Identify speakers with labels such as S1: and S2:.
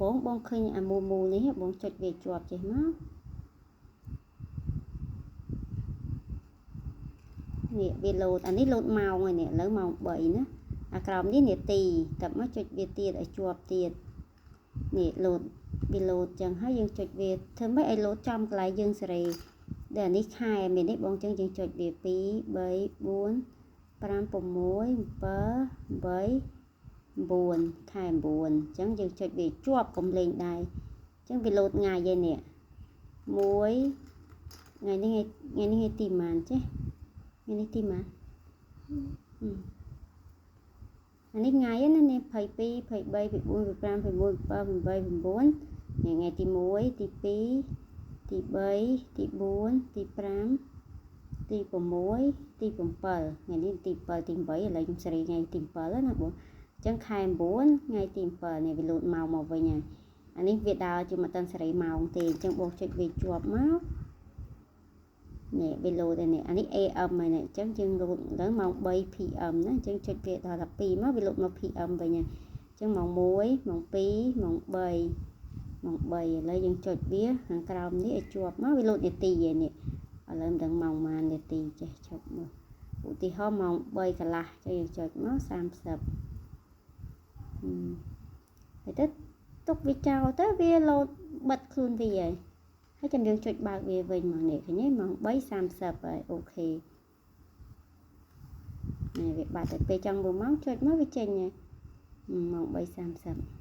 S1: បងបងឃើញអាមូលមូលនេះបងចុចវាជាប់ចេះមកនេះវាលោតអានេះលោតម៉ោងហើយនេះឥឡូវម៉ោង3ណាអាក្រោមនេះនាទីតមកចុចវាទៀតឲ្យជាប់ទៀតនេះលោតវាលោតចឹងហើយយើងចុចវាធ្វើម៉េចឲ្យលោតចំកន្លែងយើងសេរីដែលអានេះខែមាននេះបងចឹងយើងចុចវា2 3 4 5 6 7 8 9ខែ9អញ្ចឹងយើងចុចវាជាប់កុំលេងដែរអញ្ចឹងវាលោតថ្ងៃឯនេះ1ថ្ងៃនេះថ្ងៃនេះថ្ងៃទីប៉ុន្មានចេះថ្ងៃនេះទីប៉ុន្មានអានេះថ្ងៃណានេះ22 23 24 25 26 27 28 29ថ្ងៃទី1ទី2ទី3ទី4ទី5ទី6ទី7ថ្ងៃនេះទី7ទី8ឥឡូវខ្ញុំសេរីថ្ងៃទី7ណាបងអញ្ចឹងខែ9ថ្ងៃទី7នេះវាលោតម៉ោងមកវិញហើយអានេះវាដើរជាមិនតាន់សេរីម៉ោងទេអញ្ចឹងបងចុចវាជាប់មកនេះវាលោតនេះអានេះ AM ហើយនេះអញ្ចឹងយើងលោតទៅម៉ោង3 PM ណាអញ្ចឹងចុចវាដល់12មកវាលោតមក PM វិញហើយអញ្ចឹងម៉ោង1ម៉ោង2ម៉ោង3ម៉ោង3ឥឡូវយើងចុចវាខាងក្រោមនេះឲ្យជាប់មកវាលោតនាទីឯនេះឥឡូវមិនដឹងម៉ោងប៉ុន្មាននាទីចេះជប់មើលឧទាហរណ៍ម៉ោង3កន្លះចុចយើងចុចមក30ហើយទៅទុកវាចោលទៅវាលោតបិទខ្លួនវាហើយហើយចាំយើងចុចបើកវាវិញមកនេះឃើញទេម៉ោង3:30ហើយអូខេនេះវាបាត់តែពេលចង់1ម៉ោងចុចមកវាចេញហើយម៉ោង3:30